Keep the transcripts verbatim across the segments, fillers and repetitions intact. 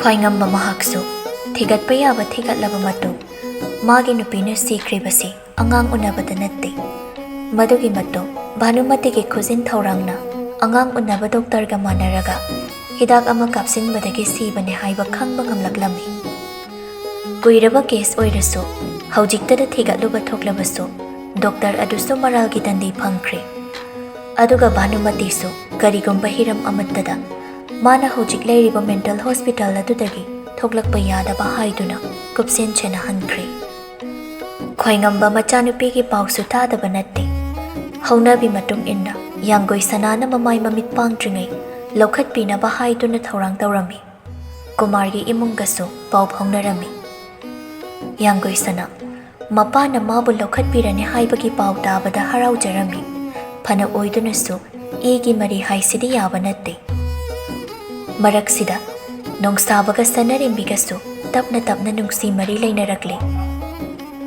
ꯈ꯭ꯋꯥꯏꯉꯝꯕ ꯃꯍꯥꯛꯁꯨ ꯊꯤꯒꯠꯄ ꯌꯥꯕ ꯊꯤꯒꯠꯂꯕ ꯃꯇꯨꯡ, ꯃꯥꯒꯤ ꯅꯨꯄꯤꯅ ꯁꯤꯈ꯭ꯔꯤꯕꯁꯤ ꯑꯉꯥꯡ ꯎꯅꯕꯗ ꯅꯠꯇꯦ꯫ ꯃꯗꯨꯒꯤ ꯃꯇꯨꯡ ꯚꯥꯅꯨꯃꯇꯤꯒꯤ ꯈꯨꯖꯤꯟ ꯊꯧꯔꯥꯡꯅ ꯑꯉꯥꯡ ꯎꯅꯕ ꯗꯣꯛꯇꯔꯒ ꯃꯥꯟꯅꯔꯒ ꯍꯤꯗꯥꯛ ꯑꯃ ꯀꯥꯞꯁꯤꯟꯕꯗꯒꯤ ꯁꯤꯕꯅꯦ ꯍꯥꯏꯕ ꯈꯪꯕ ꯉꯝꯂꯛꯂꯝꯃꯤ꯫ ꯀꯨꯏꯔꯕ ꯀꯦꯁ ꯑꯣꯏꯔꯁꯨ ꯍꯧꯖꯤꯛꯇꯗ ꯊꯤꯒꯠꯂꯨꯕ ꯊꯣꯛꯂꯕꯁꯨ ꯗꯣꯛꯇꯔ ꯑꯗꯨꯁꯨ ꯃꯔꯥꯜꯒꯤ ꯗꯟꯗꯤ ꯐꯪꯈ꯭ꯔꯦ꯫ ꯑꯗꯨꯒ ꯚꯥꯅꯨꯃꯇꯤꯁꯨ ꯀꯔꯤꯒꯨꯝꯕ ꯍꯤꯔꯝ ꯑꯃꯠꯇꯗ ꯃꯥꯅ ꯍꯧꯖꯤꯛ ꯂꯩꯔꯤꯕ ꯃꯦꯟꯇꯜ ꯍꯣꯁꯄꯤꯇꯥꯜ ꯑꯗꯨꯗꯒꯤ ꯊꯣꯛꯂꯛꯄ ꯌꯥꯗꯕ ꯍꯥꯏꯗꯨꯅ ꯀꯨꯞꯁꯦꯟ ꯁꯦꯟꯅꯍꯟꯈ꯭ꯔꯦ꯫ ꯈ꯭ꯋꯥꯏꯉꯝꯕ ꯃꯆꯥꯅꯨꯄꯤꯒꯤ ꯄꯥꯎꯁꯨ ꯇꯥꯗꯕ ꯅꯠꯇꯦ꯫ ꯍꯧꯅꯕꯤ ꯃꯇꯨꯡ ꯏꯟꯅ ꯌꯥꯡꯒꯣꯏ ꯁꯅꯥꯅ ꯃꯃꯥꯏ ꯃꯃꯤꯠ ꯄꯥꯡꯗ꯭ꯔꯤꯉꯩ ꯂꯧꯈꯠꯄꯤꯅꯕ ꯍꯥꯏꯗꯨꯅ ꯊꯧꯔꯥꯡ ꯇꯧꯔꯝꯃꯤ꯫ ꯀꯨꯃꯥꯔꯒꯤ ꯏꯃꯨꯡꯒꯁꯨ ꯄꯥꯎ ꯐꯥꯎꯅꯔꯝꯃꯤ꯫ ꯌꯥꯡꯒꯣꯏ ꯁꯅꯥ, ꯃꯄꯥꯅ ꯃꯥꯕꯨ ꯂꯧꯈꯠꯄꯤꯔꯅꯤ ꯍꯥꯏꯕꯒꯤ ꯄꯥꯎ ꯇꯥꯕꯗ ꯍꯔꯥꯎꯖꯔꯝꯃꯤ꯫ ꯐꯅ ꯑꯣꯏꯗꯨꯅꯁꯨ ꯏꯒꯤ ꯃꯔꯤ ꯍꯥꯏꯁꯤꯗꯤ ꯌꯥꯕ ꯅꯠꯇꯦ꯫ ꯃꯔꯛꯁꯤꯗ ꯅꯣꯡꯁꯥꯕꯒ ꯁꯅꯔꯦꯝꯕꯤꯒꯁꯨ ꯇꯞꯅ ꯇꯞꯅ ꯅꯨꯡꯁꯤ ꯃꯔꯤ ꯂꯩꯅꯔꯛꯂꯤ꯫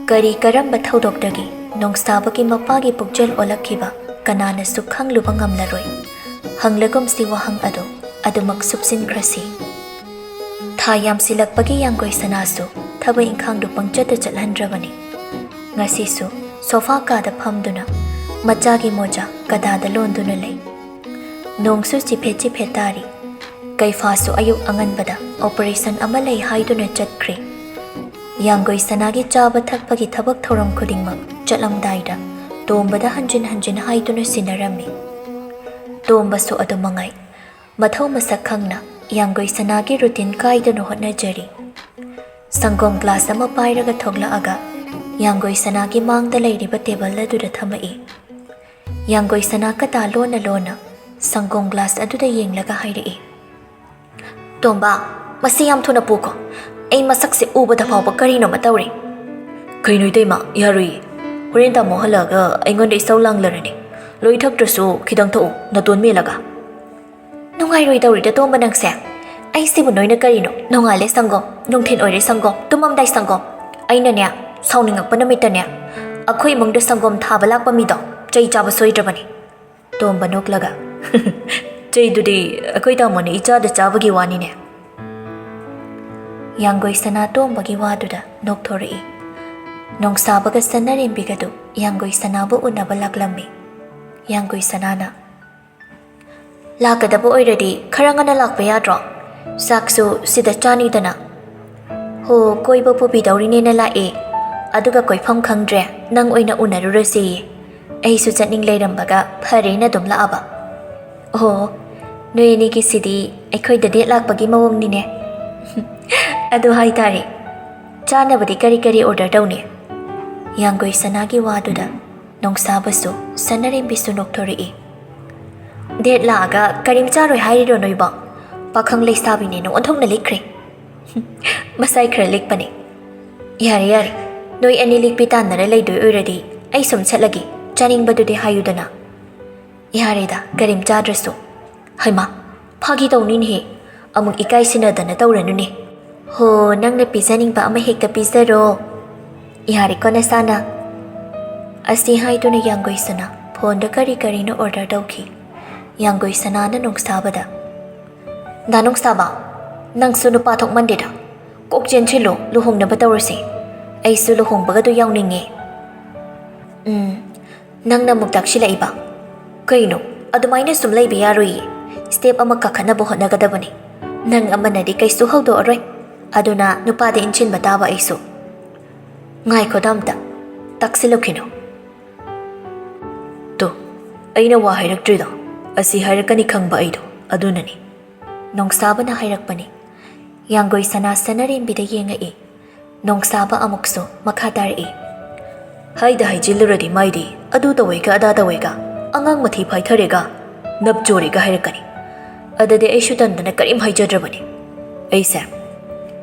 ꯀꯔꯤ ꯀꯔꯝꯕ ꯊꯧꯗꯣꯛꯇꯒꯤ ꯅꯣꯡꯁꯥꯕꯒꯤ ꯃꯄꯥꯒꯤ ꯄꯨꯛꯆꯦꯜ ꯑꯣꯜꯂꯛꯈꯤꯕ ꯀꯅꯥꯅꯁꯨ ꯈꯪꯂꯨꯕ ꯉꯝꯂꯔꯣꯏ꯫ ꯍꯪꯂꯒꯨꯝꯁꯤ ꯋꯥꯍꯪ ꯑꯗꯨ ꯑꯗꯨꯃꯛ ꯁꯨꯞꯆꯤꯟꯈ꯭ꯔꯁꯤ꯫ ꯊꯥ ꯌꯥꯝꯁꯤꯜꯂꯛꯄꯒꯤ ꯌꯥꯡꯒꯣꯏ ꯁꯅꯥꯁꯨ ꯊꯕꯛ ꯏꯪꯈꯥꯡꯗꯨ ꯄꯪꯆꯠꯇ ꯆꯠꯍꯟꯗ꯭ꯔꯕꯅꯤ꯫ ꯉꯁꯤꯁꯨ ꯁꯣꯐꯥ ꯀꯥꯗ ꯐꯝꯗꯨꯅ ꯃꯆꯥꯒꯤ ꯃꯣꯖꯥ ꯀꯗꯥꯗ ꯂꯣꯟꯗꯨꯅ ꯂꯩ꯫ ꯅꯣꯡꯁꯨ ꯆꯤꯐꯦꯠ ꯆꯤꯐꯦꯠ ꯇꯥꯔꯤ꯫ ꯀꯩꯐꯥꯁꯨ ꯑꯌꯨꯛ ꯑꯉꯟꯕꯗ ꯑꯣꯄꯔꯦꯁꯟ ꯑꯃ ꯂꯩ ꯍꯥꯏꯗꯨꯅ ꯆꯠꯈ꯭ꯔꯦ꯫ ꯌꯥꯡꯒꯣꯏ ꯁꯅꯥꯒꯤ ꯆꯥꯕ ꯊꯛꯄꯒꯤ ꯊꯕꯛ ꯊꯧꯔꯝ ꯈꯨꯗꯤꯡꯃꯛ ꯆꯠꯂꯝꯗꯥꯏꯗ ꯇꯣꯝꯕꯗ ꯍꯟꯖꯤꯟ ꯍꯟꯖꯤꯟ ꯍꯥꯏꯗꯨꯅ ꯁꯤꯟꯅꯔꯝꯃꯤ꯫ ꯇꯣꯝꯕꯁꯨ ꯑꯗꯨ ꯃꯉꯥꯏ꯫ ꯃꯊꯧ ꯃꯁꯛ ꯈꯪꯅ ꯌꯥꯡꯒꯣꯏ ꯁꯅꯥꯒꯤ ꯔꯨꯇꯤꯟ ꯀꯥꯏꯗꯅ ꯍꯣꯠꯅꯖꯔꯤ꯫ ꯁꯪꯒꯣꯝ ꯒ꯭ꯂꯥꯁ ꯑꯃ ꯄꯥꯏꯔꯒ ꯊꯣꯛꯂꯛꯑꯒ ꯌꯥꯡꯒꯣꯏ ꯁꯅꯥꯒꯤ ꯃꯥꯡꯗ ꯂꯩꯔꯤꯕ ꯇꯦꯕꯜ ꯑꯗꯨꯗ ꯊꯝꯃꯛꯏ꯫ ꯌꯥꯡꯒꯣꯏ ꯁꯅꯥ ꯀꯇꯥ ꯂꯣꯟꯅ ꯂꯣꯟꯅ ꯁꯪꯒꯣꯝ ꯒ꯭ꯂꯥꯁ ꯑꯗꯨꯗ ꯌꯦꯡꯂꯒ ꯍꯥꯏꯔꯛꯏ, "ꯇꯣꯝꯕ, ꯃꯁꯤ ꯌꯥꯝ ꯊꯨꯅ ꯄꯨꯈꯣ꯫ ꯑꯩ ꯃꯁꯛꯁꯦ ꯎꯕꯗ ꯐꯥꯎꯕ ꯀꯔꯤꯅꯣꯃ ꯇꯧꯔꯦ꯫" "ꯀꯩꯅꯣ ꯏꯇꯩꯃ, ꯌꯥꯔꯣꯏꯌꯦ꯫ ꯍꯣꯔꯦꯟ ꯇꯥꯃꯣ ꯍꯜꯂꯛꯑꯒ ꯑꯩꯉꯣꯟꯗ ꯏꯁꯧ ꯂꯥꯡꯂꯔꯅꯤ꯫ ꯂꯣꯏ ꯊꯛꯇ꯭ꯔꯁꯨ ꯈꯤꯇꯪ ꯊꯛꯎ, ꯅꯇꯣꯟ ꯃꯦꯜꯂꯒ꯫" "ꯅꯨꯡꯉꯥꯏꯔꯣꯏꯗꯧꯔꯤꯗ ꯇꯣꯝꯕ ꯅꯪꯁꯦ꯫ ꯑꯩꯁꯤꯕꯨ ꯅꯣꯏꯅ ꯀꯔꯤꯅꯣ? ꯅꯣꯡꯉꯥꯜꯂꯦ ꯁꯪꯒꯣꯝ, ꯅꯨꯡꯊꯤꯜ ꯑꯣꯏꯔꯦ ꯁꯪꯒꯣꯝ, ꯇꯨꯝꯃꯝꯗꯥꯏ ꯁꯪꯒꯣꯝ꯫ ꯑꯩꯅꯅꯦ, ꯁꯥꯎꯅꯤꯡꯉꯛꯄ ꯅꯨꯃꯤꯠꯇꯅꯦ, ꯑꯩꯈꯣꯏ ꯏꯃꯨꯡꯗ ꯁꯪꯒꯣꯝ ꯊꯥꯕ ꯂꯥꯛꯄ ꯃꯤꯗꯣ ꯆꯩ ꯆꯥꯕ ꯁꯣꯏꯗ꯭ꯔꯕꯅꯤ꯫" ꯇꯣꯝꯕ ꯅꯣꯛꯂꯒ, "ꯆꯩꯗꯨꯗꯤ ꯑꯩꯈꯣꯏ ꯇꯥꯃꯣꯅ ꯏꯆꯥꯗ ꯆꯥꯕꯒꯤ ꯋꯥꯅꯤꯅꯦ꯫" ꯌꯥꯡꯒꯣꯏ ꯁꯅꯥ ꯇꯣꯝꯕꯒꯤ ꯋꯥꯗꯨꯗ ꯅꯣꯛꯊꯣꯔꯛꯏ꯫ ꯅꯣꯡꯁꯥꯕꯒ ꯁꯅꯥꯔꯦꯝꯕꯤꯒꯗꯨ ꯌꯥꯡꯒꯣꯏ ꯁꯅꯥꯕꯨ ꯎꯅꯕ ꯂꯥꯛꯂꯝꯃꯤ꯫ ꯌꯥꯡꯒꯣꯏ ꯁꯅꯥꯅ, "ꯂꯥꯛꯀꯗꯕ ꯑꯣꯏꯔꯗꯤ ꯈꯔ ꯉꯟꯅ ꯂꯥꯛꯄ ꯌꯥꯗ꯭ꯔꯣ? ꯆꯥꯛꯁꯨ ꯁꯤꯗ ꯆꯥꯅꯤꯗꯅ꯫" "ꯍꯣ, ꯀꯣꯏꯕ ꯄꯨꯕꯤꯗꯧꯔꯤꯅꯦꯅ ꯂꯥꯛꯑꯦ꯫ ꯑꯗꯨꯒ ꯀꯣꯏꯐꯝ ꯈꯪꯗ꯭ꯔꯦ, ꯅꯪ ꯑꯣꯏꯅ ꯎꯅꯔꯨꯔꯁꯦꯌꯦ꯫ ꯑꯩꯁꯨ ꯆꯠꯅꯤꯡ ꯂꯩꯔꯝꯕꯒ ꯐꯔꯦꯅ ꯑꯗꯨꯝ ꯂꯥꯛꯑꯕ꯫" "ꯑꯣ, ꯅꯣꯏ ꯑꯅꯤꯒꯤꯁꯤꯗꯤ ꯑꯩꯈꯣꯏꯗ date ꯂꯥꯛꯄꯒꯤ ꯃꯑꯣꯡꯅꯤꯅꯦ꯫" "ꯑꯗꯨ ꯍꯥꯏꯇꯥꯔꯦ꯫ ꯆꯥꯅꯕꯗꯤ ꯀꯔꯤ ꯀꯔꯤ order ꯇꯧꯅꯤ?" ꯌꯥꯡꯒꯣꯏ ꯁꯅꯥꯒꯤ ꯋꯥꯗꯨꯗ ꯅꯣꯡꯁꯥꯕꯁꯨ ꯁꯅꯥꯔꯦꯝꯕꯤꯁꯨ ꯅꯣꯛꯊꯣꯔꯛꯏ꯫ "Date ꯂꯥꯛꯑꯒ ꯀꯔꯤꯝ ꯆꯥꯔꯣꯏ ꯍꯥꯏꯔꯤꯔꯣ ꯅꯣꯏꯕꯣ? ꯄꯥꯈꯪ ꯂꯩꯁꯥꯕꯤꯅꯦꯅ ꯑꯣꯟꯊꯣꯛꯅ ꯂꯤꯛꯈ꯭ꯔꯦ꯫" "ꯃꯁꯥꯏ ꯈꯔ ꯂꯤꯛꯄꯅꯦ꯫" "ꯌꯥꯔꯦ, ꯌꯥꯔꯦ, ꯅꯣꯏ ꯑꯅꯤ ꯂꯤꯛꯄꯤ ꯇꯥꯟꯅꯔ ꯂꯩꯗꯣꯏ ꯑꯣꯏꯔꯗꯤ ꯑꯩ ꯁꯨꯝ ꯆꯠꯂꯒꯦ, ꯆꯥꯅꯤꯡꯕꯗꯨꯗꯤ ꯍꯥꯏꯌꯨꯗꯅ꯫" "ꯌꯥꯔꯦꯗ, ꯀꯔꯤꯝ ꯆꯥꯗ꯭ꯔꯁꯨ꯫" "ꯍꯩꯃꯥ, ꯐꯥꯒꯤ ꯇꯧꯅꯤꯅꯦꯍꯦ, ꯑꯃꯨꯛ ꯏꯀꯥꯏ ꯁꯤꯟꯅꯗꯅ ꯇꯧꯔꯅꯨꯅꯦ꯫" "ꯍꯣ, ꯅꯪꯅ ꯄꯤꯖꯅꯤꯡꯕ ꯑꯃ ꯍꯦꯛꯇ ꯄꯤꯖꯔꯣ꯫ ꯌꯥꯔꯦꯀꯣ ꯅꯁꯥꯅ꯫" ꯑꯁꯤ ꯍꯥꯏꯗꯨꯅ ꯌꯥꯡꯒꯣꯏ ꯁꯅꯥ phoneꯗ ꯀꯔꯤ ꯀꯔꯤꯅꯣ order ꯇꯧꯈꯤ꯫ ꯌꯥꯡꯒꯣꯏ ꯁꯅꯥꯅ ꯅꯣꯡꯁꯥꯕꯗ, "ꯗꯥ ꯅꯣꯡꯁꯥꯕ, ꯅꯪꯁꯨ ꯅꯨꯄꯥ ꯊꯣꯛꯃꯟꯗꯦꯗ꯫ ꯀꯣꯛ ꯆꯦꯟꯁꯤꯜꯂꯣ, ꯂꯨꯍꯣꯡꯅꯕ ꯇꯧꯔꯁꯦ꯫ ꯑꯩꯁꯨ ꯂꯨꯍꯣꯡꯕꯒꯗꯨ ꯌꯥꯎꯅꯤꯡꯉꯦ꯫" "ꯎꯝ, ꯅꯪꯅ ꯑꯃꯨꯛ ꯇꯥꯛꯁꯤꯜꯂꯛꯏꯕ? ꯀꯩꯅꯣ, ꯑꯗꯨꯃꯥꯏꯅ ꯁꯨꯝ ꯂꯩꯕ ꯌꯥꯔꯣꯏꯌꯦ꯫ Step ꯑꯃ ꯀꯥꯈꯠꯅꯕ ꯍꯣꯠꯅꯒꯗꯕꯅꯤ꯫ ꯅꯪ ꯑꯃꯅꯗꯤ ꯀꯩꯁꯨ ꯍꯧꯗꯣꯛꯑꯔꯣꯏ꯫ ꯑꯗꯨꯅ ꯅꯨꯄꯥꯗ ꯏꯟꯁꯤꯟꯕ ꯇꯥꯕ ꯑꯩꯁꯨ꯫" "ꯉꯥꯏꯈꯣꯗ ꯑꯝꯇ, ꯇꯥꯛꯁꯤꯜꯂꯨꯈꯤꯅꯨ꯫" "ꯇꯣ, ꯑꯩꯅ ꯋꯥ ꯍꯥꯏꯔꯛꯇ꯭ꯔꯤꯗꯣ, ꯑꯁꯤ ꯍꯥꯏꯔꯛꯀꯅꯤ ꯈꯪꯕ ꯑꯩꯗꯣ, ꯑꯗꯨꯅꯅꯤ꯫" ꯅꯣꯡꯁꯥꯕꯅ ꯍꯥꯏꯔꯛꯄꯅꯤ꯫ ꯌꯥꯡꯒꯣꯏ ꯁꯅꯥ ꯁꯅꯥꯔꯦꯝꯕꯤꯗ ꯌꯦꯡꯉꯛꯏ꯫ ꯅꯣꯡꯁꯥꯕ ꯑꯃꯨꯛꯁꯨ ꯃꯈꯥ ꯇꯥꯔꯛꯏ꯫ "ꯍꯥꯏꯗ ꯍꯥꯏꯖꯤꯜꯂꯨꯔꯗꯤ ꯃꯥꯏꯗꯤ ꯑꯗꯨ ꯇꯧꯋꯦꯒ ꯑꯗꯥ ꯇꯧꯋꯦꯒ, ꯑꯉꯥꯡ ꯃꯊꯤ ꯐꯥꯏꯊꯔꯦꯒ, ꯅꯞ ꯆꯣꯔꯦꯒ ꯍꯥꯏꯔꯛꯀꯅꯤ꯫ ꯑꯗꯨꯗꯤ ꯑꯩꯁꯨ ꯇꯟꯗꯅ ꯀꯔꯤꯝ ꯍꯥꯏꯖꯗ꯭ꯔꯕꯅꯤ꯫ ꯑꯩꯁꯦ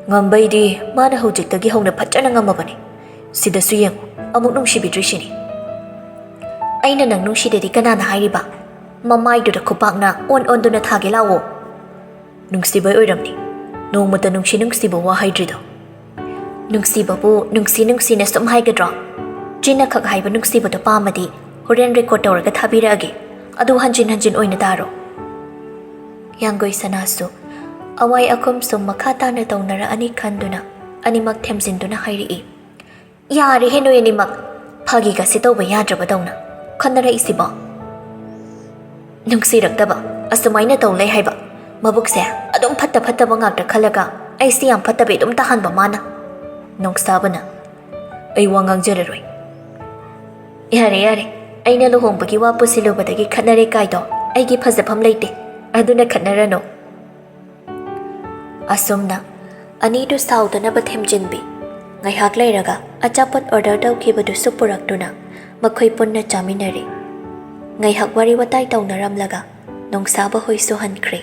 ꯉꯝꯕꯩꯗꯤ ꯃꯥꯅ ꯍꯧꯖꯤꯛꯇꯒꯤ ꯍꯧꯅ ꯐꯖꯅ ꯉꯝꯃꯕꯅꯤ꯫ ꯁꯤꯗꯁꯨ ꯌꯦꯡꯉꯨ, ꯑꯃꯨꯛ ꯅꯨꯡꯁꯤꯕꯤꯗ꯭ꯔꯤꯁꯤꯅꯤ꯫" "ꯑꯩꯅ ꯅꯪ ꯅꯨꯡꯁꯤꯗꯦꯗꯤ ꯀꯅꯥꯅ ꯍꯥꯏꯔꯤꯕ? ꯃꯃꯥꯏꯗꯨꯗ ꯈꯨꯄꯥꯛꯅ ꯑꯣꯟ ꯑꯣꯟꯗꯨꯅ ꯊꯥꯒꯦ ꯂꯥꯛꯑꯣ꯫" "ꯅꯨꯡꯁꯤꯕꯩ ꯑꯣꯏꯔꯝꯅꯤ ꯅꯣꯡꯃꯇ ꯅꯨꯡꯁꯤ ꯅꯨꯡꯁꯤꯕ ꯋꯥ ꯍꯥꯏꯗ꯭ꯔꯤꯗꯣ꯫" "ꯅꯨꯡꯁꯤꯕꯕꯨ ꯅꯨꯡꯁꯤ ꯅꯨꯡꯁꯤꯅ ꯁꯨꯝ ꯍꯥꯏꯒꯗ꯭ꯔꯣ? ꯆꯤꯟꯅ ꯈꯛ ꯍꯥꯏꯕ ꯅꯨꯡꯁꯤꯕꯗꯣ ꯄꯥꯝꯃꯗꯤ ꯍꯣꯔꯦꯟ record ꯇꯧꯔꯒ ꯊꯥꯕꯤꯔꯛꯑꯒꯦ꯫ ꯑꯗꯨ ꯍꯟꯖꯤꯟ ꯍꯟꯖꯤꯟ ꯑꯣꯏꯅ ꯇꯥꯔꯣ꯫" ꯌꯥꯡꯒꯣꯏ ꯁꯅꯥꯁꯨ ꯑꯋꯥꯏ ꯑꯈꯨꯝ ꯁꯨꯝ ꯃꯈꯥ ꯇꯥꯅ ꯇꯧꯅꯔꯛꯑꯅꯤ ꯈꯟꯗꯨꯅ ꯑꯅꯤꯃꯛ ꯊꯦꯝꯖꯤꯟꯗꯨꯅ ꯍꯥꯏꯔꯛꯏ꯫ "ꯌꯥꯔꯦꯍꯦ ꯅꯣꯏ ꯑꯅꯤꯃꯛ, ꯐꯥꯒꯤꯒꯁꯦ ꯇꯧꯕ ꯌꯥꯗ꯭ꯔꯕꯗꯧꯅ ꯈꯟꯅꯔꯛꯏꯁꯤꯕꯣ?" "ꯅꯨꯡꯁꯤꯔꯛꯇꯕ ꯑꯁꯨꯃꯥꯏꯅ ꯇꯧ ꯂꯩ ꯍꯥꯏꯕ, ꯃꯕꯨꯛꯁꯦ ꯑꯗꯨꯝ ꯐꯠꯇ ꯐꯠꯇꯕ ꯉꯥꯛꯇ ꯈꯜꯂꯒ ꯑꯩꯁꯦ ꯌꯥꯝ ꯐꯠꯇꯕꯤ ꯑꯗꯨꯝ ꯇꯥꯍꯟꯕ ꯃꯥꯅ꯫" ꯅꯣꯡꯁꯥꯕꯅ, "ꯑꯩ ꯋꯥ ꯉꯥꯡꯖꯔꯔꯣꯏ꯫" "ꯌꯥꯔꯦ ꯌꯥꯔꯦ, ꯑꯩꯅ ꯂꯨꯍꯣꯡꯕꯒꯤ ꯋꯥ ꯄꯨꯁꯤꯜꯂꯨꯕꯗꯒꯤ ꯈꯠꯅꯔꯦ ꯀꯥꯏꯗꯣ ꯑꯩꯒꯤ ꯐꯖꯐꯝ ꯂꯩꯇꯦ, ꯑꯗꯨꯅ ꯈꯠꯅꯔꯅꯨ꯫" ꯑꯁꯨꯝꯅ ꯑꯅꯤꯗꯨ ꯁꯥꯎꯗꯅꯕ ꯊꯦꯝꯖꯤꯟꯕꯤ꯫ ꯉꯥꯏꯍꯥꯛ ꯂꯩꯔꯒ ꯑꯆꯥꯄꯣꯠ ꯑꯣꯔꯗꯔ ꯇꯧꯈꯤꯕꯗꯨꯁꯨ ꯄꯨꯔꯛꯇꯨꯅ ꯃꯈꯣꯏ ꯄꯨꯟꯅ ꯆꯥꯃꯤꯟꯅꯔꯦ꯫ ꯉꯥꯏꯍꯥꯛ ꯋꯥꯔꯤ ꯋꯥꯇꯥꯏ ꯇꯧꯅꯔꯝꯂꯒ ꯅꯣꯡꯁꯥꯕ ꯍꯣꯏꯁꯨ ꯍꯟꯈ꯭ꯔꯦ꯫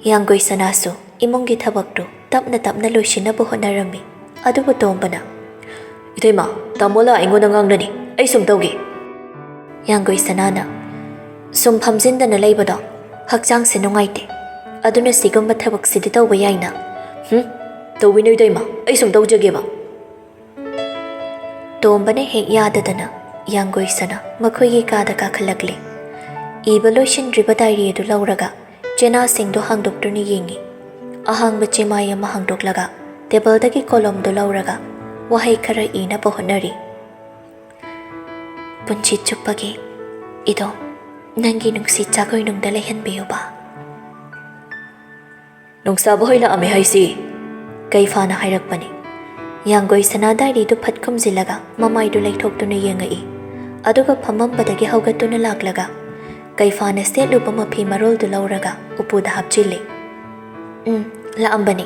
ꯌꯥꯡꯒꯣꯏ ꯁꯅꯥꯁꯨ ꯏꯃꯨꯡꯒꯤ ꯊꯕꯛꯇꯨ ꯇꯞꯅ ꯇꯞꯅ ꯂꯣꯏꯁꯤꯟꯅꯕ ꯍꯣꯠꯅꯔꯝꯃꯤ꯫ ꯑꯗꯨꯕꯨ ꯇꯣꯝꯕꯅ, "ꯏꯇꯩꯃ, ꯇꯥꯃꯣꯂꯥ ꯑꯩꯉꯣꯟꯗ ꯉꯥꯡꯅꯅꯤ, ꯑꯩ ꯁꯨꯝ ꯇꯧꯒꯦ꯫" ꯌꯥꯡꯒꯣꯏ ꯁꯅꯥꯅ, "ꯁꯨꯝ ꯐꯝꯖꯤꯟꯗꯅ ꯂꯩꯕꯗꯣ ꯍꯛꯆꯥꯡꯁꯦ ꯅꯨꯡꯉꯥꯏꯇꯦ, ꯑꯗꯨꯅ ꯁꯤꯒꯨꯝꯕ ꯊꯕꯛꯁꯤꯗꯤ ꯇꯧꯕ ꯌꯥꯏꯅ꯫" "ꯍꯨꯝ, ꯇꯧꯕꯤꯅꯨ ꯏꯇꯩꯃ, ꯑꯩ ꯁꯨꯝ ꯇꯧꯖꯒꯦꯕ꯫" ꯇꯣꯝꯕꯅ ꯍꯦꯛ ꯌꯥꯗꯗꯅ ꯌꯥꯡꯒꯣꯏ ꯁꯅꯥ ꯃꯈꯣꯏꯒꯤ ꯀꯥꯗ ꯀꯥꯈꯠꯂꯛꯂꯦ꯫ ꯏꯕ ꯂꯣꯏꯁꯤꯟꯗ꯭ꯔꯤꯕ ꯗꯥꯏꯔꯤ ꯑꯗꯨ ꯂꯧꯔꯒ ꯆꯦꯅꯥꯁꯤꯡꯗꯨ ꯍꯥꯡꯗꯣꯛꯇꯨꯅ ꯌꯦꯡꯉꯤ꯫ ꯑꯍꯥꯡꯕ ꯆꯦꯃꯥꯏ ꯑꯃ ꯍꯥꯡꯗꯣꯛꯂꯒ ꯇꯦꯕꯜꯗꯒꯤ ꯀꯣꯂꯣꯝꯗꯨ ꯂꯧꯔꯒ ꯋꯥꯍꯩ ꯈꯔ ꯏꯅꯕ ꯍꯣꯠꯅꯔꯤ꯫ "ꯄꯨꯟꯁꯤ ꯆꯨꯞꯄꯒꯤ ꯏꯗꯣ ꯅꯪꯒꯤ ꯅꯨꯡꯁꯤ ꯆꯥꯒꯣꯏꯅꯨꯡꯗ ꯂꯩꯍꯟꯕꯤꯌꯨꯕ꯫" "ꯅꯣꯡꯁꯥꯕ ꯍꯣꯏ ꯂꯥꯛꯑꯝꯃꯦ ꯍꯥꯏꯁꯤ?" ꯀꯩꯐꯥꯅ ꯍꯥꯏꯔꯛꯄꯅꯤ꯫ ꯌꯥꯡꯒꯣꯏ ꯁꯅꯥ ꯗꯥꯏꯔꯤꯗꯨ ꯐꯠ ꯈꯨꯝꯖꯤꯜꯂꯒ ꯃꯃꯥꯏꯗꯨ ꯂꯩꯊꯣꯛꯇꯨꯅ ꯌꯦꯡꯉꯛꯏ꯫ ꯑꯗꯨꯒ ꯐꯝꯃꯝꯕꯗꯒꯤ ꯍꯧꯒꯠꯇꯨꯅ ꯂꯥꯛꯂꯒ ꯀꯩꯐꯥꯅ ꯁꯦꯠꯂꯨꯕ ꯃꯐꯤ ꯃꯔꯣꯜꯗꯨ ꯂꯧꯔꯒ ꯎꯄꯨꯗ ꯍꯥꯞꯆꯤꯜꯂꯤ꯫ "ꯎꯝ, ꯂꯥꯛꯑꯝꯕꯅꯤ꯫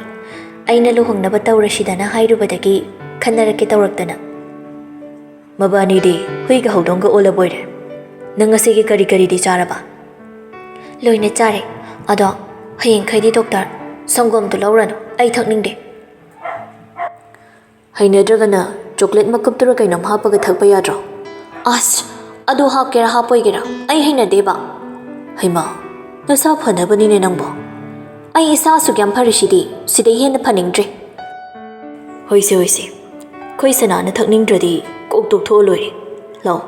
ꯑꯩꯅ ꯂꯨꯍꯣꯡꯅꯕ ꯇꯧꯔꯁꯤꯗꯅ ꯍꯥꯏꯔꯨꯕꯗꯒꯤ ꯈꯟꯅꯔꯛꯀꯦ ꯇꯧꯔꯛꯇꯅ꯫" "ꯃꯕꯥꯅꯤꯗꯤ ꯍꯨꯏꯒ ꯍꯧꯗꯣꯡꯒ ꯑꯣꯜꯂꯕꯣꯏꯔꯦ꯫ ꯅꯪ ꯉꯁꯤꯒꯤ ꯀꯔꯤ ꯀꯔꯤꯗꯤ ꯆꯥꯔꯕ?" "ꯂꯣꯏꯅ ꯆꯥꯔꯦ꯫ ꯑꯗꯣ ꯍꯌꯦꯡꯈꯩꯗꯤ ꯗꯣꯛꯇꯔ, ꯁꯪꯒꯣꯝꯗꯨ ꯂꯧꯔꯅꯨ, ꯑꯩ ꯊꯛꯅꯤꯡꯗꯦ꯫" "ꯍꯩꯅꯗ꯭ꯔꯒꯅ ꯆꯣꯀ꯭ꯂꯦꯠ ꯃꯀꯨꯞꯇꯨꯔ ꯀꯩꯅꯣꯝ ꯍꯥꯞꯄꯒ ꯊꯛꯄ ꯌꯥꯗ꯭ꯔꯣ?" "ꯑꯁ, ꯑꯗꯨ ꯍꯥꯞꯀꯦꯔꯥ ꯍꯥꯞꯄꯣꯏꯒꯦꯔꯥ ꯑꯩ ꯍꯩꯅꯗꯦꯕ꯫" "ꯍꯩꯃꯥ, ꯅꯁꯥ ꯐꯅꯕꯅꯤꯅꯦ ꯅꯪꯕꯣ꯫" "ꯑꯩ ꯏꯁꯥ ꯑꯁꯨꯛ ꯌꯥꯝ ꯐꯔꯤꯁꯤꯗꯤ ꯁꯤꯗꯩ ꯍꯦꯟꯅ ꯐꯅꯤꯡꯗ꯭ꯔꯦ꯫" "ꯍꯣꯏꯁꯦ, ꯍꯣꯏꯁꯦ, ꯑꯩꯈꯣꯏ ꯁꯅꯥꯅ ꯊꯛꯅꯤꯡꯗ꯭ꯔꯗꯤ ꯀꯣꯛ ꯇꯣꯛꯊꯣꯛꯑ ꯂꯣꯏꯔꯦ꯫ ꯂꯥꯎ,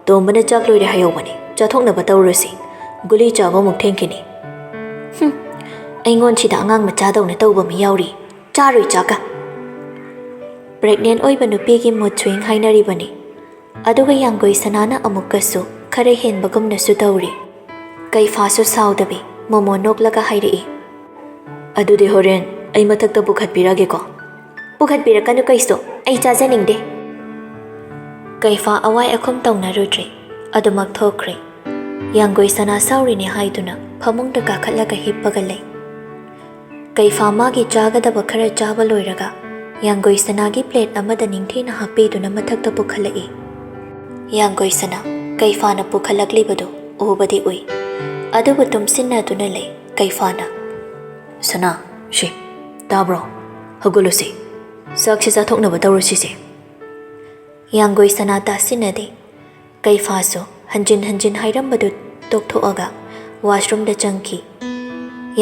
ꯇꯣꯝꯕꯅ ꯆꯥꯛ ꯂꯣꯏꯔꯦ ꯍꯥꯏꯍꯧꯕꯅꯤ, ꯆꯥꯊꯣꯛꯅꯕ ꯇꯧꯔꯁꯤ꯫ ꯒꯨꯂꯤ ꯆꯥꯕ ꯑꯃꯨꯛ ꯊꯦꯡꯈꯤꯅꯤ꯫" "ꯍꯨꯝ, ꯑꯩꯉꯣꯟꯁꯤꯗ ꯑꯉꯥꯡ ꯃꯆꯥꯗꯧꯅ ꯇꯧꯕ ꯃꯤ ꯌꯥꯎꯔꯤ꯫ ꯆꯥꯔꯣꯏ ꯆꯥꯛꯀ꯫ ꯄ꯭ꯔꯦꯒꯅꯦꯟ ꯑꯣꯏꯕ ꯅꯨꯄꯤꯒꯤ ꯃꯨꯗ ꯁ꯭ꯋꯤꯡ ꯍꯥꯏꯅꯔꯤꯕꯅꯤ꯫ ꯑꯗꯨꯒ ꯌꯥꯡꯒꯣꯏ ꯁꯅꯥꯅ ꯑꯃꯨꯛꯀꯁꯨ ꯈꯔ ꯍꯦꯟꯕꯒꯨꯝꯅꯁꯨ ꯇꯧꯔꯤ꯫ ꯀꯩꯐꯥꯁꯨ ꯁꯥꯎꯗꯕꯤ ꯃꯣꯃꯣ ꯅꯣꯛꯂꯒ ꯍꯥꯏꯔꯛꯏ, "ꯑꯗꯨꯗꯤ ꯍꯣꯔꯦꯟ ꯑꯩ ꯃꯊꯛꯇ ꯄꯨꯈꯠꯄꯤꯔꯒꯦꯀꯣ?" "ꯄꯨꯈꯠꯄꯤꯔꯛꯀꯅꯨ ꯀꯩꯁꯨ, ꯑꯩ ꯆꯥꯖꯅꯤꯡꯗꯦ꯫" ꯀꯩꯐꯥ ꯑꯋꯥꯏ ꯑꯈꯨꯝ ꯇꯧꯅꯔꯨꯗ꯭ꯔꯦ꯫ ꯑꯗꯨꯃꯛ ꯊꯣꯛꯈ꯭ꯔꯦ꯫ ꯌꯥꯡꯒꯣꯏ ꯁꯅꯥ ꯁꯥꯎꯔꯤꯅꯦ ꯍꯥꯏꯗꯨꯅ ꯐꯃꯨꯡꯗ ꯀꯥꯈꯠꯂꯒ ꯍꯤꯞꯄꯒ ꯂꯩ꯫ ꯀꯩꯐꯥ ꯃꯥꯒꯤ ꯆꯥꯒꯗꯕ ꯈꯔ ꯆꯥꯕ ꯂꯣꯏꯔꯒ ꯌꯥꯡꯒꯣꯏ ꯁꯅꯥꯒꯤ ꯄ꯭ꯂꯦꯠ ꯑꯃꯗ ꯅꯤꯡꯊꯤꯅ ꯍꯥꯞꯄꯤꯗꯨꯅ ꯃꯊꯛꯇ ꯄꯨꯈꯠꯂꯛꯏ꯫ ꯌꯥꯡꯒꯣꯏ ꯁꯅꯥ ꯀꯩꯐꯥꯅ ꯄꯨꯈꯠꯂꯛꯂꯤꯕꯗꯨ ꯎꯕꯗꯤ ꯎꯏ, ꯑꯗꯨꯕꯨ ꯇꯨꯝꯁꯤꯟꯅꯗꯨꯅ ꯂꯩ꯫ ꯀꯩꯐꯥꯅ, "ꯁꯅꯥ, ꯁꯤ, ꯇꯥꯕ꯭ꯔꯣ? ꯍꯧꯒꯠꯂꯨꯁꯤ꯫ ꯆꯥꯛꯁꯤ ꯆꯥꯊꯣꯛꯅꯕ ꯇꯧꯔꯁꯤꯁꯦ꯫" ꯌꯥꯡꯒꯣꯏ ꯁꯅꯥ ꯇꯥꯁꯤꯟꯅꯗꯦ꯫ ꯀꯩꯐꯥꯁꯨ ꯍꯟꯖꯤꯟ ꯍꯟꯖꯤꯟ ꯍꯥꯏꯔꯝꯕꯗꯨ ꯇꯣꯛꯊꯣꯛꯑꯒ ꯋꯥꯁꯔꯨꯝꯗ ꯆꯪꯈꯤ꯫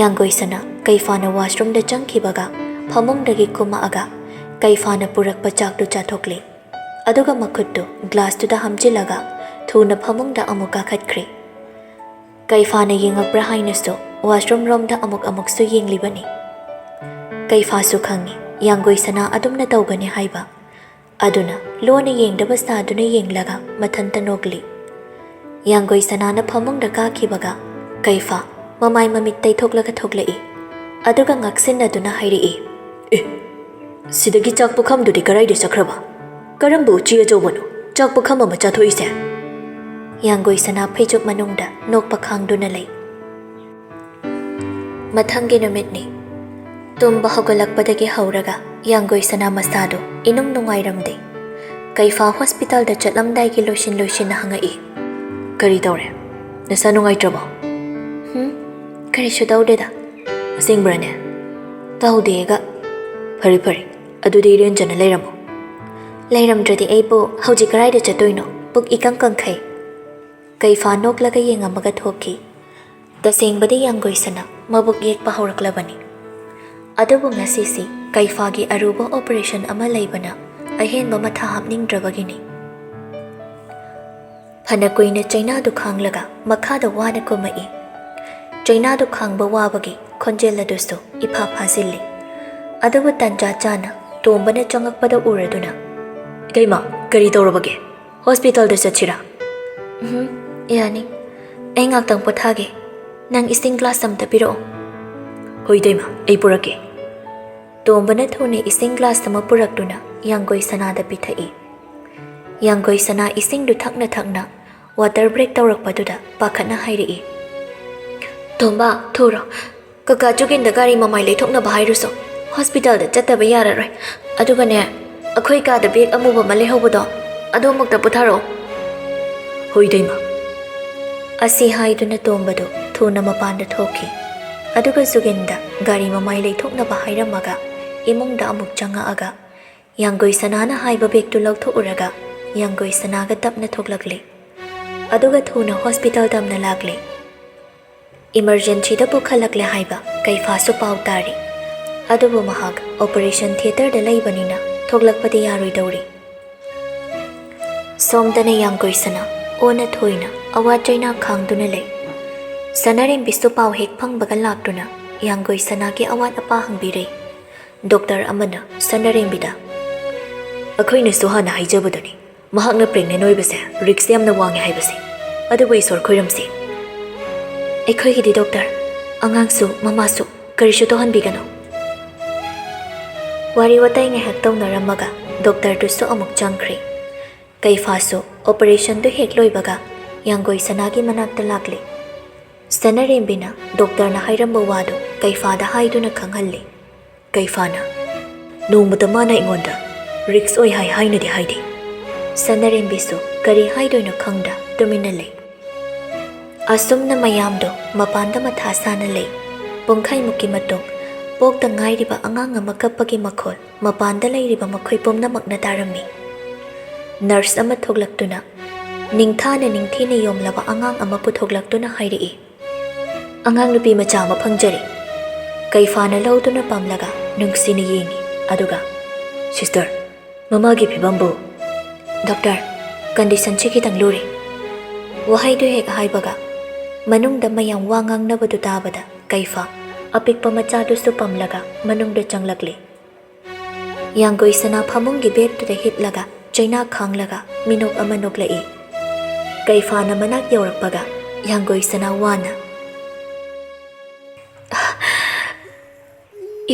ꯌꯥꯡꯒꯣꯏ ꯁꯅꯥ ꯀꯩꯐꯥꯅ ꯋꯥꯁꯔꯨꯝꯗ ꯆꯪꯈꯤꯕꯒ ꯐꯃꯨꯡꯗꯒꯤ ꯀꯨꯝꯃꯛꯑꯒ ꯀꯩꯐꯥꯅ ꯄꯨꯔꯛꯄ ꯆꯥꯛꯇꯨ ꯆꯥꯊꯣꯛꯂꯦ꯫ ꯑꯗꯨꯒ ꯃꯈꯨꯠꯇꯨ ꯒ꯭ꯂꯥꯁꯇꯨꯗ ꯍꯥꯝꯖꯤꯜꯂꯒ ꯊꯨꯅ ꯐꯃꯨꯡꯗ ꯑꯃꯨꯛ ꯀꯥꯈꯠꯈ꯭ꯔꯦ꯫ ꯀꯩꯐꯥꯅ ꯌꯦꯡꯉꯛꯄ꯭ꯔꯥ ꯍꯥꯏꯅꯁꯨ ꯋꯥꯁꯔꯨꯝ ꯔꯣꯝꯗ ꯑꯃꯨꯛ ꯑꯃꯨꯛꯁꯨ ꯌꯦꯡꯂꯤꯕꯅꯤ꯫ ꯀꯩꯐꯥꯁꯨ ꯈꯪꯉꯤ ꯌꯥꯡꯒꯣꯏ ꯁꯅꯥ ꯑꯗꯨꯝꯅ ꯇꯧꯒꯅꯤ ꯍꯥꯏꯕ꯫ ꯑꯗꯨꯅ ꯂꯣꯟꯅ ꯌꯦꯡꯗꯕ ꯁꯥꯗꯨꯅ ꯌꯦꯡꯂꯒ ꯃꯊꯟꯇ ꯅꯣꯛꯂꯤ꯫ ꯌꯥꯡꯒꯣꯏ ꯁꯅꯥꯅ ꯐꯃꯨꯡꯗ ꯀꯥꯈꯤꯕꯒ ꯀꯩꯐꯥ ꯃꯃꯥꯏ ꯃꯃꯤꯠ ꯇꯩꯊꯣꯛꯂꯒ ꯊꯣꯛꯂꯛꯏ꯫ ꯑꯗꯨꯒ ꯉꯛꯁꯤꯟꯅꯗꯨꯅ ꯍꯥꯏꯔꯛꯏ, "ꯑꯦ, ꯁꯤꯗꯒꯤ ꯆꯥꯛ ꯄꯨꯈꯝꯗꯨꯗꯤ ꯀꯔꯥꯏꯗ ꯆꯠꯈ꯭ꯔꯕ? ꯀꯔꯝꯕ ꯎꯆꯤ ꯑꯆꯧꯕꯅꯣ ꯆꯥꯛ ꯄꯨꯈꯝ ꯑꯃ ꯆꯥꯊꯣꯛꯏꯁꯦ?" ꯌꯥꯡꯒꯣꯏ ꯁꯅꯥ ꯐꯩꯖꯨꯞ ꯃꯅꯨꯡꯗ ꯅꯣꯛꯄ ꯈꯥꯡꯗꯨꯅ ꯂꯩ꯫ ꯃꯊꯪꯒꯤ ꯅꯨꯃꯤꯠꯅꯤ꯫ ꯇꯨꯝꯕ ꯍꯧꯒꯠꯂꯛꯄꯗꯒꯤ ꯍꯧꯔꯒ ꯌꯥꯡꯒꯣꯏ ꯁꯅꯥ ꯃꯁꯥꯗꯨ ꯏꯅꯨꯡ ꯅꯨꯡꯉꯥꯏꯔꯝꯗꯦ꯫ ꯀꯩꯐꯥ ꯍꯣꯁꯄꯤꯇꯥꯜꯗ ꯆꯠꯂꯝꯗꯥꯏꯒꯤ ꯂꯣꯏꯁꯤꯟ ꯂꯣꯏꯁꯤꯟꯅ ꯍꯪꯉꯛꯏ, "ꯀꯔꯤ ꯇꯧꯔꯦ? ꯅꯁꯥ ꯅꯨꯡꯉꯥꯏꯇ꯭ꯔꯕꯣ?" "ꯍꯨꯝ, ꯀꯔꯤꯁꯨ ꯇꯧꯗꯦꯗ꯫" "ꯑꯁꯦꯡꯕ꯭ꯔꯅꯦ?" "ꯇꯧꯗꯦꯒ꯫" "ꯐꯔꯦ ꯐꯔꯦ, ꯑꯗꯨꯗꯤ ꯏꯔꯦꯟꯖꯅ ꯂꯩꯔꯝꯃꯣ꯫" "ꯂꯩꯔꯝꯗ꯭ꯔꯗꯤ ꯑꯩꯕꯨ ꯍꯧꯖꯤꯛ ꯀꯗꯥꯏꯗ ꯆꯠꯇꯣꯏꯅꯣ? ꯄꯨꯛ ꯏꯀꯪ ꯀꯪꯈꯩ꯫" ꯀꯩꯐꯥ ꯅꯣꯛꯂꯒ ꯌꯦꯡꯉꯝꯃꯒ ꯊꯣꯛꯈꯤ꯫ ꯇꯁꯦꯡꯕꯗꯤ ꯌꯥꯡꯒꯣꯏ ꯁꯅꯥ ꯃꯕꯨꯛ ꯌꯦꯛꯄ ꯍꯧꯔꯛꯂꯕꯅꯤ꯫ ꯑꯗꯨꯕꯨ ꯉꯁꯤꯁꯤ ꯀꯩꯐꯥꯒꯤ ꯑꯔꯨꯕ ꯑꯣꯄꯔꯦꯁꯟ ꯑꯃ ꯂꯩꯕꯅ ꯑꯍꯦꯟꯕ ꯃꯊꯥ ꯍꯥꯞꯅꯤꯡꯗ꯭ꯔꯕꯒꯤꯅꯤ꯫ ꯐꯅ ꯀꯨꯏꯅ ꯆꯩꯅꯥꯗꯨ ꯈꯥꯡꯂꯒ ꯃꯈꯥꯗ ꯋꯥꯅ ꯀꯨꯝꯃꯛꯏ꯫ ꯆꯩꯅꯥꯗꯨ ꯈꯥꯡꯕ ꯋꯥꯕꯒꯤ ꯈꯣꯟꯖꯦꯜ ꯑꯗꯨꯁꯨ ꯏꯐꯥ ꯐꯥꯖꯤꯜꯂꯤ꯫ ꯑꯗꯨꯕꯨ ꯇꯟꯖꯥ ꯆꯥꯅ ꯇꯣꯝꯕꯅ ꯆꯪꯉꯛꯄꯗ ꯎꯔꯗꯨꯅ, "ꯏꯇꯩꯃ, ꯀꯔꯤ ꯇꯧꯔꯕꯒꯦ? ꯍꯣꯁꯄꯤꯇꯥꯜꯗ ꯆꯠꯁꯤꯔꯥ?" "ꯎꯝ, ꯌꯥꯅꯤ꯫ ꯑꯩ ꯉꯥꯛꯇꯪ ꯄꯣꯊꯥꯒꯦ꯫ ꯅꯪ ꯏꯁꯤꯡ ꯒ꯭ꯂꯥꯁ ꯑꯃꯇ ꯄꯤꯔꯛꯑꯣ꯫" "ꯍꯣꯏ ꯏꯇꯩꯃ, ꯑꯩ ꯄꯨꯔꯛꯀꯦ꯫" ꯇꯣꯝꯕꯅ ꯊꯨꯅ ꯏꯁꯤꯡ ꯒ꯭ꯂꯥꯁ ꯑꯃ ꯄꯨꯔꯛꯇꯨꯅ ꯌꯥꯡꯒꯣꯏ ꯁꯅꯥꯗ ꯄꯤꯊꯛꯏ꯫ ꯌꯥꯡꯒꯣꯏ ꯁꯅꯥ ꯏꯁꯤꯡꯗꯨ ꯊꯛꯅ ꯊꯛꯅ ꯋꯥꯇꯔ ꯕ꯭ꯔꯦꯛ ꯇꯧꯔꯛꯄꯗꯨꯗ ꯄꯥꯈꯠꯅ ꯍꯥꯏꯔꯛꯏ, "ꯇꯣꯝꯕ, ꯊꯨꯔꯣ꯫ ꯀꯀꯥ ꯖꯨꯒꯤꯟꯗ ꯒꯥꯔꯤ ꯃꯃꯥꯏ ꯂꯩꯊꯣꯛꯅꯕ ꯍꯥꯏꯔꯨꯁꯣ꯫ ꯍꯣꯁꯄꯤꯇꯥꯜꯗ ꯆꯠꯇꯕ ꯌꯥꯔꯔꯣꯏ꯫ ꯑꯗꯨꯒꯅꯦ, ꯑꯩꯈꯣꯏ ꯀꯥꯗ ꯕꯦꯒ ꯑꯃꯨꯕ ꯑꯃ ꯂꯩꯍꯧꯕꯗꯣ, ꯑꯗꯨ ꯑꯃꯨꯛꯇ ꯄꯨꯊꯔꯛꯑꯣ꯫" "ꯍꯣꯏ ꯏꯇꯩꯃ꯫" ꯑꯁꯤ ꯍꯥꯏꯗꯨꯅ ꯇꯣꯝꯕꯗꯨ ꯊꯨꯅ ꯃꯄꯥꯟꯗ ꯊꯣꯛꯈꯤ꯫ ꯑꯗꯨꯒ ꯖꯨꯒꯤꯟꯗ ꯒꯥꯔꯤ ꯃꯃꯥꯏ ꯂꯩꯊꯣꯛꯅꯕ ꯍꯥꯏꯔꯝꯃꯒ ꯏꯃꯨꯡꯗ ꯑꯃꯨꯛ ꯆꯪꯉꯛꯑꯒ ꯌꯥꯡꯒꯣꯏ ꯁꯅꯥꯅ ꯍꯥꯏꯕ ꯕꯦꯒꯇꯨ ꯂꯧꯊꯣꯛꯎꯔꯒ ꯌꯥꯡꯒꯣꯏ ꯁꯅꯥꯒ ꯇꯞꯅ ꯊꯣꯛꯂꯛꯂꯦ꯫ ꯑꯗꯨꯒ ꯊꯨꯅ ꯍꯣꯁꯄꯤꯇꯥꯜ ꯇꯝꯅ ꯂꯥꯛꯂꯦ꯫ ꯏꯃꯔꯖꯦꯟꯁꯤꯗ ꯄꯨꯈꯠꯂꯛꯂꯦ ꯍꯥꯏꯕ ꯀꯩꯐꯥꯁꯨ ꯄꯥꯎ ꯇꯥꯔꯦ꯫ ꯑꯗꯨꯕꯨ ꯃꯍꯥꯛ ꯑꯣꯄꯔꯦꯁꯟ ꯊꯤꯌꯦꯇꯔꯗ ꯂꯩꯕꯅꯤꯅ ꯊꯣꯛꯂꯛꯄꯗꯤ ꯌꯥꯔꯣꯏꯗꯧꯔꯤ꯫ ꯁꯣꯝꯗꯅ ꯌꯥꯡꯒꯣꯏ ꯁꯅꯥ ꯑꯣꯟꯅ ꯊꯣꯏꯅ ꯑꯋꯥ ꯆꯩꯅꯥ ꯈꯥꯡꯗꯨꯅ ꯂꯩ꯫ ꯁꯅꯥꯔꯦꯝꯕꯤꯁꯨ ꯄꯥꯎ ꯍꯦꯛ ꯐꯪꯕꯒ ꯂꯥꯛꯇꯨꯅ ꯌꯥꯡꯒꯣꯏ ꯁꯅꯥꯒꯤ ꯑꯋꯥꯠ ꯑꯄꯥ ꯍꯪꯕꯤꯔꯦ꯫ ꯗꯣꯛꯇꯔ ꯑꯃꯅ ꯁꯅꯥꯔꯦꯝꯕꯤꯗ, "ꯑꯩꯈꯣꯏꯅꯁꯨ ꯍꯥꯟꯅ ꯍꯥꯏꯖꯕꯗꯨꯅꯤ, ꯃꯍꯥꯛꯅ ꯄ꯭ꯔꯦꯒꯅꯦꯟ ꯑꯣꯏꯕꯁꯦ ꯔꯤꯛꯁ ꯌꯥꯝꯅ ꯋꯥꯡꯉꯦ ꯍꯥꯏꯕꯁꯦ꯫ ꯑꯗꯨꯕꯨ ꯏꯁꯣꯔ ꯈꯣꯏꯔꯝꯁꯤ꯫" "ꯑꯩꯈꯣꯏꯒꯤꯗꯤ ꯗꯣꯛꯇꯔ, ꯑꯉꯥꯡꯁꯨ ꯃꯃꯥꯁꯨ ꯀꯔꯤꯁꯨ ꯇꯧꯍꯟꯕꯤꯒꯅꯨ꯫" ꯋꯥꯔꯤ ꯋꯥꯇꯥꯏ ꯉꯥꯏꯍꯥꯛ ꯇꯧꯅꯔꯝꯃꯒ ꯗꯣꯛꯇꯔꯗꯨꯁꯨ ꯑꯃꯨꯛ ꯆꯪꯈ꯭ꯔꯦ꯫ ꯀꯩꯐꯥꯁꯨ ꯑꯣꯄꯔꯦꯁꯟꯗꯨ ꯍꯦꯛ ꯂꯣꯏꯕꯒ ꯌꯥꯡꯒꯣꯏ ꯁꯅꯥꯒꯤ ꯃꯅꯥꯛꯇ ꯂꯥꯛꯂꯦ꯫ ꯁꯅꯥꯔꯦꯝꯕꯤꯅ ꯗꯣꯛꯇꯔꯅ ꯍꯥꯏꯔꯝꯕ ꯋꯥꯗꯨ ꯀꯩꯐꯥꯗ ꯍꯥꯏꯗꯨꯅ ꯈꯪꯍꯜꯂꯤ꯫ ꯀꯩꯐꯥꯅ, "ꯅꯣꯡꯃꯇ ꯃꯥꯅ ꯑꯩꯉꯣꯟꯗ ꯔꯤꯛꯁ ꯑꯣꯏ ꯍꯥꯏ ꯍꯥꯏꯅꯗꯤ ꯍꯥꯏꯗꯦ꯫" ꯁꯅꯥꯔꯦꯝꯕꯤꯁꯨ ꯀꯔꯤ ꯍꯥꯏꯗꯣꯏꯅꯣ ꯈꯪꯗ ꯇꯨꯃꯤꯟꯅ ꯂꯩ꯫ ꯑꯁꯨꯝꯅ ꯃꯌꯥꯝꯗꯣ ꯃꯄꯥꯟꯗ ꯃꯊꯥ ꯁꯥꯅ ꯂꯩ꯫ ꯄꯨꯡꯈꯥꯏꯃꯨꯛꯀꯤ ꯃꯇꯨꯡ ꯄꯣꯛꯇ ꯉꯥꯏꯔꯤꯕ ꯑꯉꯥꯡ ꯑꯃ ꯀꯞꯄꯒꯤ ꯃꯈꯣꯜ ꯃꯄꯥꯟꯗ ꯂꯩꯔꯤꯕ ꯃꯈꯣꯏ ꯄꯨꯝꯅꯃꯛꯅ ꯇꯥꯔꯝꯃꯤ꯫ ꯅꯔꯁ ꯑꯃ ꯊꯣꯛꯂꯛꯇꯨꯅ ꯅꯤꯡꯊꯥꯅ ꯅꯤꯡꯊꯤꯅ ꯌꯣꯝꯂꯕ ꯑꯉꯥꯡ ꯑꯃ ꯄꯨꯊꯣꯛꯂꯛꯇꯨꯅ ꯍꯥꯏꯔꯛꯏ, "ꯑꯉꯥꯡ ꯅꯨꯄꯤ ꯃꯆꯥ ꯑꯃ ꯐꯪꯖꯔꯦ꯫" ꯀꯩꯐꯥꯅ ꯂꯧꯗꯨꯅ ꯄꯝꯂꯒ ꯅꯨꯡꯁꯤꯅ ꯌꯦꯡꯉꯤ꯫ ꯑꯗꯨꯒ, "ꯁꯤꯁꯇꯔ, ꯃꯃꯥꯒꯤ ꯐꯤꯕꯝꯕꯨ?" "ꯗꯣꯛꯇꯔ, ꯀꯟꯗꯤꯁꯟꯁꯤ ꯈꯤꯇꯪ ꯂꯨꯔꯦ꯫" ꯋꯥꯍꯩꯗꯨ ꯍꯦꯛ ꯍꯥꯏꯕꯒ ꯃꯅꯨꯡꯗ ꯃꯌꯥꯝ ꯋꯥ ꯉꯥꯡꯅꯕꯗꯨ ꯇꯥꯕꯗ ꯀꯩꯐꯥ ꯑꯄꯤꯛꯄ ꯃꯆꯥꯗꯨꯁꯨ ꯄꯝꯂꯒ ꯃꯅꯨꯡꯗ ꯆꯪꯂꯛꯂꯤ꯫ ꯌꯥꯡꯒꯣꯏ ꯁꯅꯥ ꯐꯃꯨꯡꯒꯤ ꯕꯦꯗꯇꯨꯗ ꯍꯤꯞꯂꯒ ꯆꯩꯅꯥ ꯈꯥꯡꯂꯒ ꯃꯤꯅꯣꯛ ꯑꯃ ꯅꯣꯛꯂꯛꯏ꯫ ꯀꯩꯐꯥꯅ ꯃꯅꯥꯛ ꯌꯧꯔꯛꯄꯒ ꯌꯥꯡꯒꯣꯏ ꯁꯅꯥ ꯋꯥꯅ,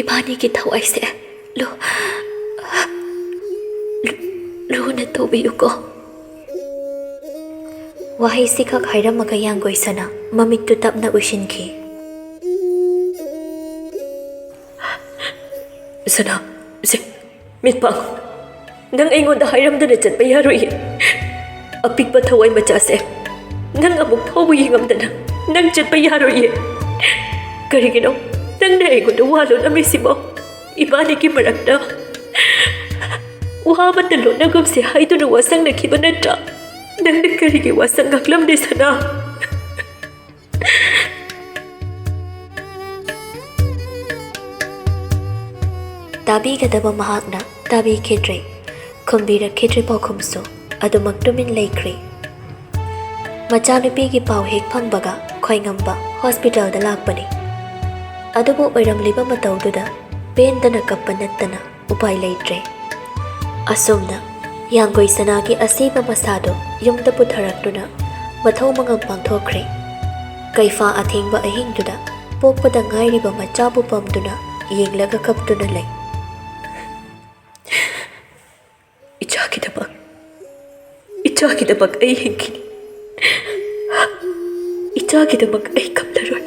"ꯏꯕꯥꯅꯤꯒꯤ ꯊꯋꯥꯏꯁꯦ ꯂꯨ-, ꯂꯨ-, ꯂꯨꯅ ꯇꯧꯕꯤꯌꯨꯀꯣ"꯫ ꯋꯥꯍꯩꯁꯤꯈꯛ ꯍꯥꯏꯔꯝꯃꯒ ꯌꯥꯡꯒꯣꯏ ꯁꯅꯥ ꯃꯃꯤꯠꯇꯨ ꯇꯞꯅ ꯎꯏꯁꯤꯟꯈꯤ꯫ "ꯁꯅꯥ, ꯁꯦ, ꯃꯤꯠ ꯄꯥꯡꯉꯨ꯫ ꯅꯪ ꯑꯩꯉꯣꯟꯗ ꯍꯥꯏꯔꯝꯗꯅ ꯆꯠꯄ ꯌꯥꯔꯣꯏꯌꯦ꯫ ꯑꯄꯤꯛꯄ ꯊꯋꯥꯏ ꯃꯆꯥꯁꯦ, ꯅꯪ ꯑꯃꯨꯛ ꯐꯥꯎꯕ ꯌꯦꯡꯉꯝꯗꯅ ꯅꯪ ꯆꯠꯄ ꯌꯥꯔꯣꯏꯌꯦ꯫ ꯀꯔꯤꯒꯤꯅꯣ ꯅꯪꯅ ꯑꯩꯉꯣꯟꯗ ꯋꯥ ꯂꯣꯠꯂꯝꯃꯤꯁꯤꯕꯣ? ꯏꯕꯥꯅꯤꯒꯤ ꯃꯔꯛꯇ ꯋꯥ ꯑꯃꯠꯇ ꯂꯣꯠꯅꯒꯨꯝꯁꯦ ꯍꯥꯏꯗꯨꯅ ꯋꯥꯁꯛꯅꯈꯤꯕ ꯅꯠꯇ꯭ꯔꯥ? ꯅꯪꯅ ꯀꯔꯤꯒꯤ ꯋꯥꯁꯛ ꯉꯥꯛꯂꯝꯗꯦ, ꯁꯅꯥ?" ꯇꯥꯕꯤꯒꯗꯕ ꯃꯍꯥꯛꯅ ꯇꯥꯕꯤꯈꯤꯗ꯭ꯔꯦ, ꯈꯨꯝꯕꯤꯔꯛꯈꯤꯗ꯭ꯔꯦ ꯄꯥꯎꯈꯨꯝꯁꯨ꯫ ꯑꯗꯨꯃꯛ ꯇꯨꯃꯤꯟ ꯂꯩꯈ꯭ꯔꯦ꯫ ꯃꯆꯥꯅꯨꯄꯤꯒꯤ ꯄꯥꯎ ꯍꯦꯛ ꯐꯪꯕꯒ ꯈ꯭ꯋꯥꯏꯉꯝꯕ ꯍꯣꯁꯄꯤꯇꯥꯜꯗ ꯂꯥꯛꯄꯅꯤ꯫ ꯑꯗꯨꯕꯨ ꯑꯣꯏꯔꯝꯂꯤꯕ ꯃꯇꯧꯗꯨꯗ ꯄꯦꯟꯗꯅ ꯀꯞꯄ ꯅꯠꯇꯅ ꯎꯄꯥꯏ ꯂꯩꯇ꯭ꯔꯦ꯫ ꯑꯁꯨꯝꯅ ꯌꯥꯡꯒꯣꯏ ꯁꯅꯥꯒꯤ ꯑꯁꯤꯕ ꯃꯁꯥꯗꯣ ꯌꯨꯝꯗ ꯄꯨꯊꯔꯛꯇꯨꯅ ꯃꯊꯧ ꯃꯉꯝ ꯄꯥꯡꯊꯣꯛꯈ꯭ꯔꯦ꯫ ꯀꯩꯐꯥ ꯑꯊꯦꯡꯕ ꯑꯍꯤꯡꯗꯨꯗ ꯄꯣꯛꯄꯗ ꯉꯥꯏꯔꯤꯕ ꯃꯆꯥꯕꯨ ꯄꯝꯗꯨꯅ ꯌꯦꯡꯂꯒ ꯀꯞꯇꯨꯅ ꯂꯩ꯫ "ꯏꯆꯥꯒꯤꯗꯃꯛ, ꯏꯆꯥꯒꯤꯗꯃꯛ ꯑꯩ ꯍꯤꯡꯈꯤꯅꯤ꯫ ꯏꯆꯥꯒꯤꯗꯃꯛ ꯑꯩ ꯀꯞꯂꯔꯣꯏ"꯫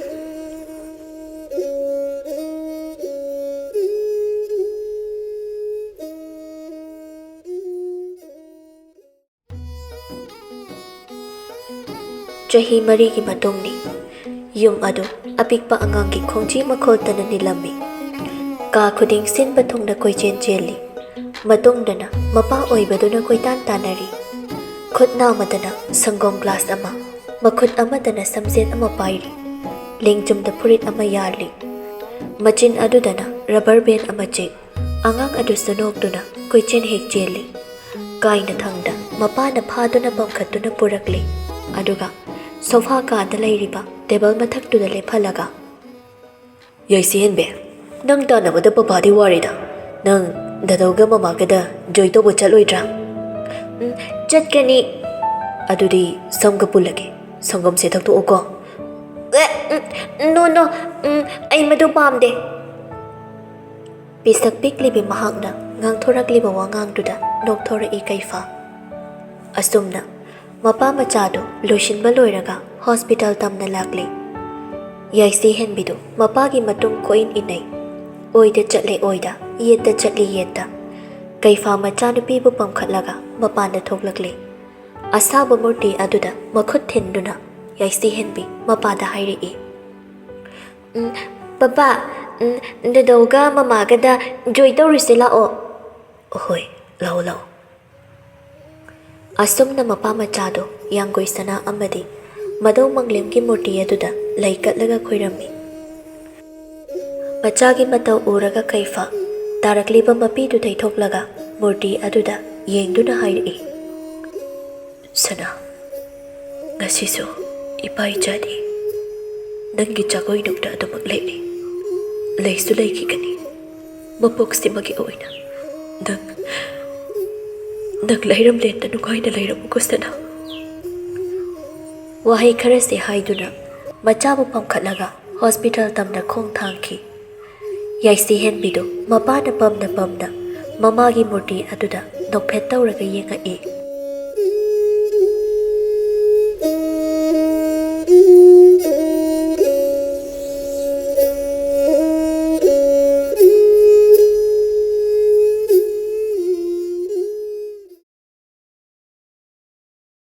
ꯆꯍꯤ ꯃꯔꯤꯒꯤ ꯃꯇꯨꯡꯅꯤ꯫ ꯌꯨꯝ ꯑꯗꯨ ꯑꯄꯤꯛꯄ ꯑꯉꯥꯡꯒꯤ ꯈꯣꯡꯖꯤ ꯃꯈꯣꯜꯇꯅ ꯅꯤꯜꯂꯝꯃꯤ꯫ ꯀꯥ ꯈꯨꯗꯤꯡ ꯁꯤꯟꯕ ꯊꯨꯡꯅ ꯀꯣꯏꯆꯦꯟ ꯆꯦꯜꯂꯤ꯫ ꯃꯇꯨꯡꯗꯅ ꯃꯄꯥ ꯑꯣꯏꯕꯗꯨꯅ ꯀꯣꯏꯇꯥꯟ ꯇꯥꯟꯅꯔꯤ꯫ ꯈꯨꯠ ꯅꯥꯃꯗꯅ ꯁꯪꯒꯣꯝ ꯒ꯭ꯂꯥꯁ ꯑꯃ, ꯃꯈꯨꯠ ꯑꯃꯗꯅ ꯁꯝꯖꯦꯠ ꯑꯃ ꯄꯥꯏꯔꯤ꯫ ꯂꯦꯡꯖꯨꯝꯗ ꯐꯨꯔꯤꯠ ꯑꯃ ꯌꯥꯜꯂꯤ꯫ ꯃꯆꯤꯟ ꯑꯗꯨꯗꯅ ꯔꯕꯔ ꯕꯦꯟ ꯑꯃ ꯆꯤꯛ꯫ ꯑꯉꯥꯡ ꯑꯗꯨꯁꯨ ꯅꯣꯛꯇꯨꯅ ꯀꯣꯏꯆꯦꯟ ꯍꯦꯛ ꯆꯦꯜꯂꯤ꯫ ꯀꯥꯏꯅ ꯊꯪꯗ ꯃꯄꯥꯅ ꯐꯥꯗꯨꯅ ꯄꯝꯈꯠꯇꯨꯅ ꯄꯨꯔꯛꯂꯤ꯫ ꯑꯗꯨꯒ ꯁꯣꯐꯥ ꯀꯥꯗ ꯂꯩꯔꯤꯕ ꯇꯦꯕꯜ ꯃꯊꯛꯇꯨꯗ ꯂꯦꯞꯍꯜꯂꯒ, ꯌꯥꯏꯁꯤꯍꯦꯟꯕꯤ, ꯅꯪ ꯇꯥꯟꯅꯕꯗ ꯄꯄꯥꯗꯤ ꯋꯥꯔꯦꯗ꯫ ꯅꯪ ꯗꯥꯗꯧꯒ ꯃꯃꯥꯒꯗ ꯖꯣꯏ ꯇꯧꯕ ꯆꯠꯂꯣꯏꯗ꯭ꯔꯥ? ꯎꯝ, ꯆꯠꯀꯅꯤ꯫ ꯑꯗꯨꯗꯤ ꯁꯝꯒ ꯄꯨꯜꯂꯒꯦ꯫ ꯁꯪꯒꯣꯝꯁꯦ ꯊꯛꯇꯣꯛꯑꯣꯀꯣ꯫ ꯑꯦ, ꯎꯝ, no, no, ꯎꯝ, ꯑꯩ ꯃꯗꯨ ꯄꯥꯝꯗꯦ꯫ ꯄꯤꯁꯛ ꯄꯤꯛꯂꯤꯕꯤ ꯃꯍꯥꯛꯅ ꯉꯥꯡꯊꯣꯔꯛꯂꯤꯕ ꯋꯥꯉꯥꯡꯗꯨꯗ ꯅꯣꯛꯊꯣꯔꯛꯏ ꯀꯩꯐꯥ꯫ ꯑꯁꯨꯝꯅ ꯃꯄꯥ ꯃꯆꯥꯗꯨ ꯂꯣꯏꯁꯤꯟꯕ ꯂꯣꯏꯔꯒ ꯍꯣꯁꯄꯤꯇꯥꯜ ꯇꯝꯅ ꯂꯥꯛꯂꯤ꯫ ꯌꯥꯏꯁꯤꯍꯦꯟꯕꯤꯗꯨ ꯃꯄꯥꯒꯤ ꯃꯇꯨꯡ ꯀꯣꯏꯏꯟ ꯏꯟꯅꯩ꯫ ꯑꯣꯏꯗ ꯆꯠꯂꯦ ꯑꯣꯏꯗ, ꯌꯦꯠꯇ ꯆꯠꯂꯤ ꯌꯦꯠꯇ꯫ ꯀꯩꯐꯥ ꯃꯆꯥꯅꯨꯄꯤꯕꯨ ꯄꯝꯈꯠꯂꯒ ꯃꯄꯥꯟꯗ ꯊꯣꯛꯂꯛꯂꯤ꯫ ꯑꯁꯥꯕ ꯃꯨꯔꯇꯤ ꯑꯗꯨꯗ ꯃꯈꯨꯠ ꯊꯤꯟꯗꯨꯅ ꯌꯥꯏꯁꯤꯍꯦꯟꯕꯤ ꯃꯄꯥꯗ ꯍꯥꯏꯔꯛꯏ, "ꯎꯝ, ꯄꯄꯥ, ꯎꯝ, ꯗꯥꯗꯧꯒ ꯃꯃꯥꯒꯗ ꯖꯣꯏ ꯇꯧꯔꯨꯁꯤ ꯂꯥꯛꯑꯣ꯫" "ꯍꯣꯏ, ꯂꯥꯛꯑꯣ, ꯂꯥꯛꯑꯣ꯫" ꯑꯁꯨꯝꯅ ꯃꯄꯥ ꯃꯆꯥꯗꯣ ꯌꯥꯡꯒꯣꯏ ꯁꯅꯥ ꯑꯃꯗꯤ ꯃꯗꯧ ꯃꯪꯂꯦꯝꯒꯤ ꯃꯨꯔꯇꯤ ꯑꯗꯨꯗ ꯂꯩ ꯀꯠꯂꯒ ꯈꯣꯏꯔꯝꯃꯤ꯫ ꯃꯆꯥꯒꯤ ꯃꯇꯧ ꯎꯔꯒ ꯀꯩꯐꯥ ꯇꯥꯔꯛꯂꯤꯕ ꯃꯄꯤꯗꯨ ꯇꯩꯊꯣꯛꯂꯒ ꯃꯨꯔꯇꯤ ꯑꯗꯨꯗ ꯌꯦꯡꯗꯨꯅ ꯍꯥꯏꯔꯛꯏ, "ꯁꯅꯥ, ꯉꯁꯤꯁꯨ ꯏꯄꯥ ꯏꯆꯥꯗꯤ ꯅꯪꯒꯤ ꯖꯒꯣꯏꯅꯨꯡꯗ ꯑꯗꯨꯃꯛ ꯂꯩꯔꯤ꯫ ꯂꯩꯁꯨ ꯂꯩꯈꯤꯒꯅꯤ꯫ ꯃꯄꯣꯛꯁꯤꯃꯒꯤ ꯑꯣꯏꯅ ꯅꯪ, ꯅꯪ ꯂꯩꯔꯝꯂꯦꯟꯗ ꯅꯨꯡꯉꯥꯏꯅ ꯂꯩꯔꯝꯃꯨꯀꯣ ꯁꯅꯥ꯫" ꯋꯥꯍꯩ ꯈꯔꯁꯦ ꯍꯥꯏꯗꯨꯅ ꯃꯆꯥꯕꯨ ꯄꯝꯈꯠꯂꯒ ꯍꯣꯁꯄꯤꯇꯥꯜ ꯇꯝꯅ ꯈꯣꯡ ꯊꯥꯡꯈꯤ꯫ ꯌꯥꯏꯁꯤꯍꯦꯟꯕꯤꯗꯨ ꯃꯄꯥꯅ ꯄꯝꯅ ꯄꯝꯅ ꯃꯃꯥꯒꯤ ꯃꯨꯔꯇꯤ ꯑꯗꯨꯗ ꯅꯣꯛꯐꯦꯠ ꯇꯧꯔꯒ ꯌꯦꯡꯉꯛꯏ꯫